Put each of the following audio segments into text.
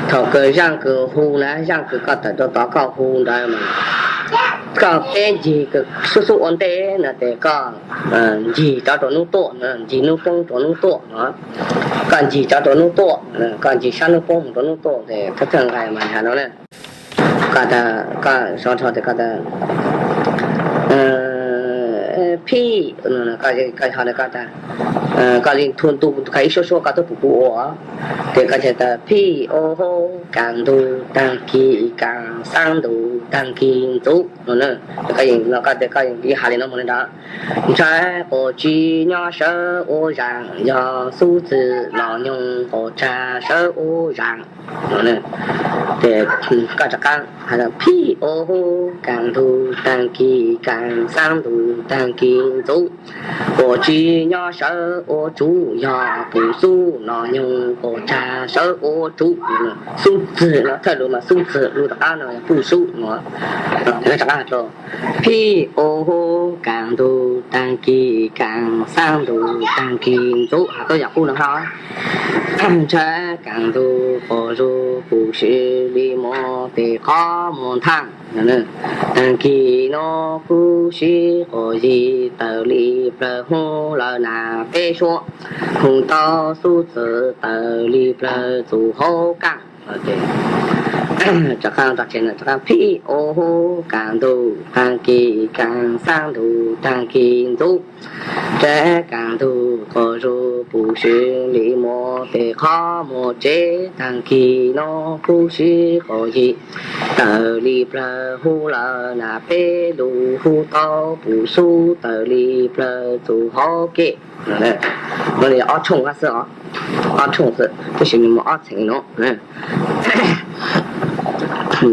Thaum kws zaaj kws hu na, zaaj kws koj tawm rau tod koj hu ntawd mas koj peb ncig kws xub xub ua ntej no ces koj ncig rov rau nub tuaj, ncig nub poob rau nub tuaj no. Koj ncig rov rau nub tuaj, koj ncig sab nub poob mus rau nub tuaj ces thawj thawj nqai mas has no na. Koj, koj sov rho tes koj tas phij, koj, koj li thu ntu koj ib suab suab koj twb pum kuv ua, ces koj tas phij o ho, kaas ntug taag kis kaas, xaab ntug taag kis ntxuv no. Koj, koj has li no mus li ntawd. Ntshai quas tsi nyob sawv ua zaam, yog xub txwm los nyoog quas tsa sawv ua zaam. Ces koj rov qaab has phij o ho, kaas ntug taag kis kaas, xaab ntug taag kis ntxuv, quas tsi nyob sawv ua tsuv, yog pum xub los nyoog quas tsa sawv ua tsuv. Xub txwm no thawj lus mas xub txwm, lus tom qab no yog pum xub no. Phij o ho, kaas ntug taag kis kaas, xaab ntug taag kis ntxuv, has tuab yam qub no hab. Ntshai kaas ntug quas zug pum si li muas tes qhov muag nthaj. Taag kis no kub sib quas yig tawm li plawg hub lawm nas peb suab, hu tau xub txwm tawm li plawg txuv hauv qaaj. Phij o ho, kaas ntug taag kis kaas, xaab ntug taag kis ntxuv, ntshai kaas ntug quas zug pum si li muas tes qhov muag tsev. Taag kis no kub sib quas yig tawm li plawg hub lawm nas peb lug, hu tau pum xub tawm li plawg txuv hauv kev. Ob tshooj hab xwb, ob tshooj xwb tab sis nws muaj ob txheem no.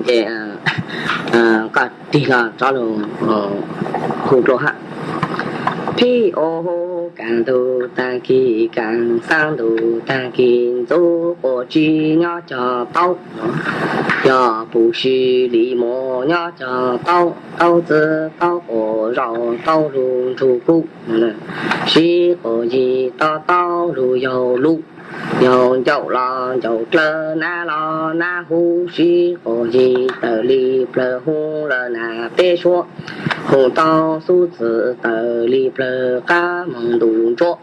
Ces koj tig los rov lug hu dlua hab. Phij o ho, kaas ntug taag kis kaas, xaab ntug taag kis ntxuv, quas tsi nyob cog taub, yog pum si li muas nyob cog taub, taub txwv taub quas zaus taub lug nrug kub, sib quas yig taub taub lug yaug lub, yaug ncaum los ncaum dlawg nab los nab hub, sib quas yig tawm li plawg hub lawm nas peb suab, hu tau xub txwm tawm li plawg qab moog ntu ntsuab.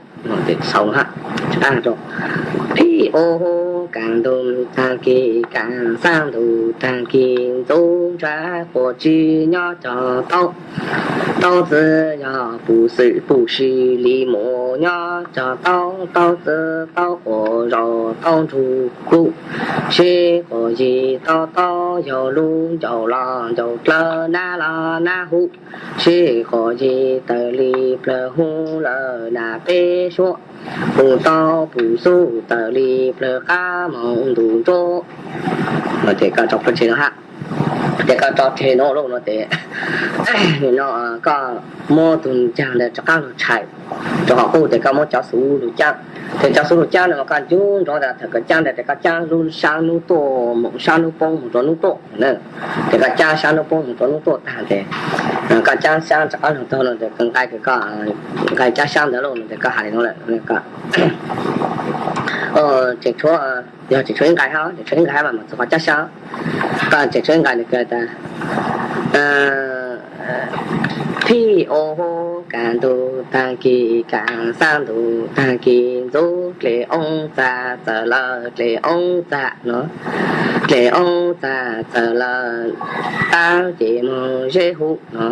Phij o ho, kaas ntug taag kis kaas, xaab ntug taag kis ntxuv, ntshai quas tsi nyob cog taub, taub txwv yog pum xwm pum si li muas nyob cog taub, taub txwv taub quas zaus taub nrug kub, sib quas yig taub taub yaug lub, ncaum los ncaum dlawg nab los nab hub, sib quas yig tawm li plawg hub lawm nas peb suab, hu tau pum xub tawm li plawg qab moog ntu ntsuab. Ces koj rov rhe no hab, ces koj rov rhe no lawm no ces no koj muab tug ncaag ntawd rov qaab lug tshais rua qhov qub ces koj muab cov xuv lug caab. Ces cov xuv lug caab no mas koj ncu ntsoov tas thaum koj caab ntawd ces koj caab lub sab nub tuaj moog sab nub poob moog rua nub tuaj. Ces koj caab sab nub poob moog rua nub tuaj tag ces koj caab sab rov qaab lug taug no ces nqai kws koj, nqai caab sab ntawd lawm no ces koj has li no lawm. Tseem tshuav, yog tseem tshuav ib nqai hab, tseem tshuav ib nqai hab mas mas txug qhov caab sab. Koj tseem tshuav ib nqai nws kws tas phij o ho, kaas ntug taag kis kaas, xaab ntug taag kis ntxuv, dlej oob txag txawm lawm dlej oob txag no, dlej oob txag txawm lawm qab ces moog zeb hub no,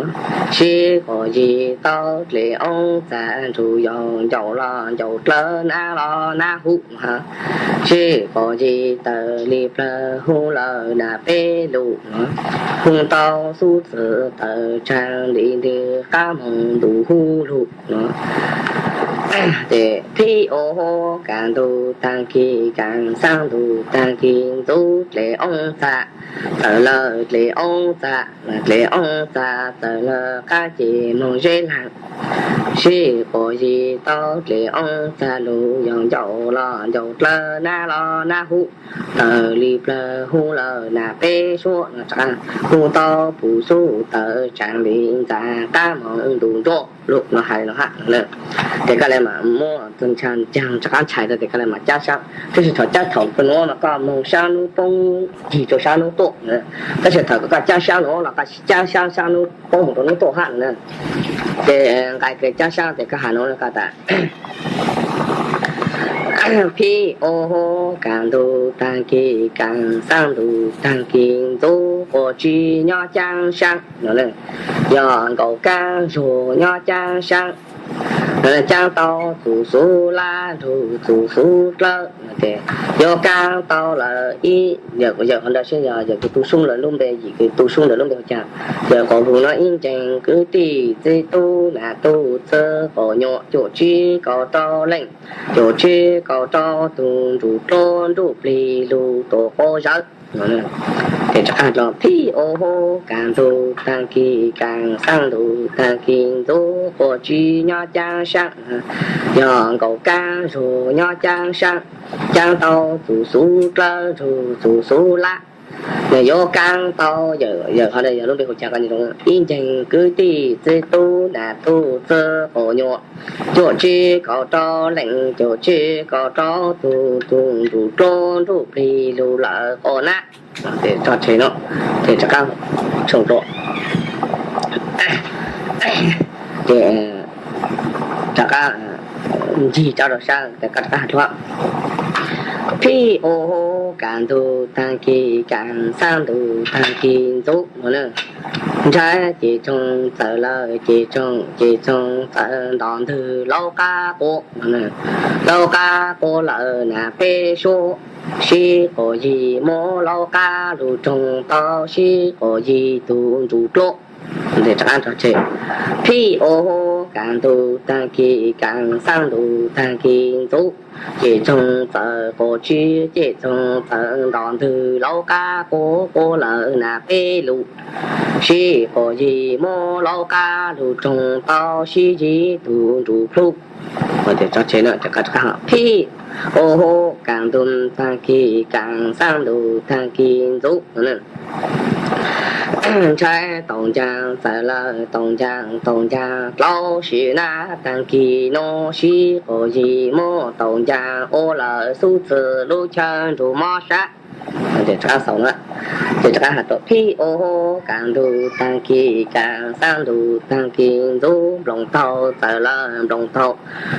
sib quas yig taub dlej oob txag nrug yaug ncaum los ncaum dlawg nab los nab hub, sib quas yig tawm li plawg hub lawm nas peb lug no, hu tau xub txwm tawm tsaag li ntwg qab moog ntu hub lug no. Ces phij o ho, kaas ntug taag kis kaas, xaab ntug taag kis ntxuv, dlej oob txag txawm lawm dlej oob txag, dlej oob txag txawm lawm qab ces moog zeb laag, sib quas yig taub dlej oob txag lug yaug ncaum los ncaum dlawg nab los nab hub, tawm li plawg hub lawm nas peb suab no, hu tau pum xub tawm tsaag li ntxas sab mas ntu nruab lug no hais no hab. Ces koj le mam muab tus ntsha ncaag rov qab ntshai rau tes koj le mam cab sab. Tab sis thaum cab thaum koj nuav mas koj moog sab nub poob ncig rua sab nub tuaj. Tab sis thaum koj cab sab nuav los koj cab sab sab nub poob moog rua nub tuaj hab no na. Ces nqai kws cab sab tes koj has nuav koj tas phib ua hub kaag ntug taag kis kaag xaab ntug taag kis ntxub quas tsib nyob caab saab no. Yog nkaus kaab zug nyob caab saab, caab tau txug xuv lab nrug txug xuv dlawb, yuav kaab tau lawm ib, yawm qhov ntawd seb yog yawm kws tu sub ntawd lub npe, yim kws tu sub ntawd lub npe hu caag. Yawm qaum hub no ib ntseeg kwv tij txiv tub nam tub txwv quas nyuam cuaj tsib kaum rau leej, cuaj tsib kaum rau tug nrug dluab nruj plig lug tuam quab zawv. Ces rov qaab phib ua hub kaag ntug taag kis kaag xaab ntug taag kis ntxub quas tsib nyob caab saab, yog nkaus kaab zug nyob caab saab, caab tau txug xuv dlawb nrug txug xuv lab, yuav kaab tau, yawm qhov ntawd yog lub npe hu caag, ib ntseeg kwv tij txiv tub nam tub txwv quas nyuam cuaj tsib kaum rau leej, cuaj tsib kaum rau tug, tug nrug dluab nruj plig lug lawm quas nab. Ces tso tseg no, ces rov qaab tshooj dlua, ces rov qaab ncig cov rau sab tes koj rov qaab has dlua phib ua hub kaag ntug taag kis kaag xaab ntug taag kis ntxub no na. Ntshaib ces tsoog txawm lawm ces tsoog ces tsoog txawm nto ntwg laub qab quas no na. Laub qab quas lawm nam peb suab, sib quas yig muab laub qab lug roog tau sib quas yig tug nrug dluab. Phib ua hub kaag ntug taag kis kaag xaab ntug taag kis ntxub, ces tsoog txawm quas tsib ces tsoog txawm nto ntwg laub qab quas, quas lawm nam peb lug, sib quas yig muab laub qab lug roog tau sib yig tug nrug plub. Phib ua hub kaag ntug taag kis kaag xaab ntug taag kis ntxub, ntshaib taus ncaag txawm lawm taus ncaag taus ncaag dlauv sim nab taag kis no sib quas yig muab taus ncaag ua lawm xub txwm lub chaw nrug mob sab. Ces rov qaab has rua phib ua hub kaag ntug taag kis kaag xaab ntug taag kis ntxub, nploos taug txawm lawm nploos taug,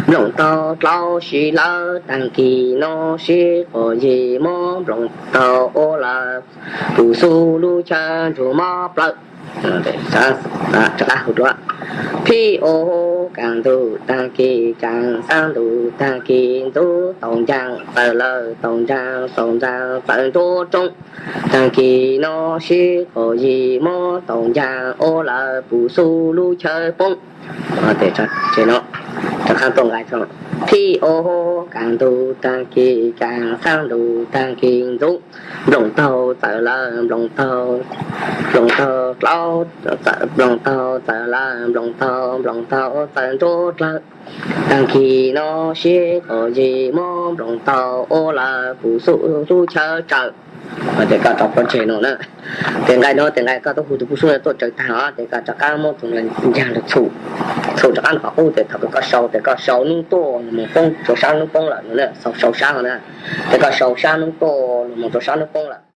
nploos taug dlauv sim lawm taag kis no sib quas yig muab nploos taug ua lawm pum xub lub chaw nrug mob plawv. Rov qaab hu dlua, phib ua hub kaag ntug taag kis kaag xaab ntug taag kis ntxub, taus ncaag txawm lawm taus ncaag taus ncaag txawm nruab roob, taag kis no sib quas yig muab taus ncaag ua lawm pum xub lub chaw poob. Rov qaab tuaj nqai, phib ua hub kaag ntug taag kis kaag xaab ntug taag kis ntxub, nploos taug txawm lawm nploos taug, nploos taug dlauv, nploos taug txawm lawm nploos taug, nploos taug txawm nruab dlawv, taag kis no sib quas yig muab nploos taug ua lawm pum xub lub chaw tsawm. Ces koj rov pob ntseg no na. Ces nqai no tes nqai koj tub hu tus pub sub tuaj tsawv taag os, ces koj rov qaab muab tus ncaag lug txhum, txhum rov qaab nrug qhov qub, ces thaum kws koj sau tes koj sau nub tuaj lug moog poob rua sab nub poob lawm no na, sau sab no na. Ces koj sau sab nub tuaj lug moog rua sab nub poob lawm.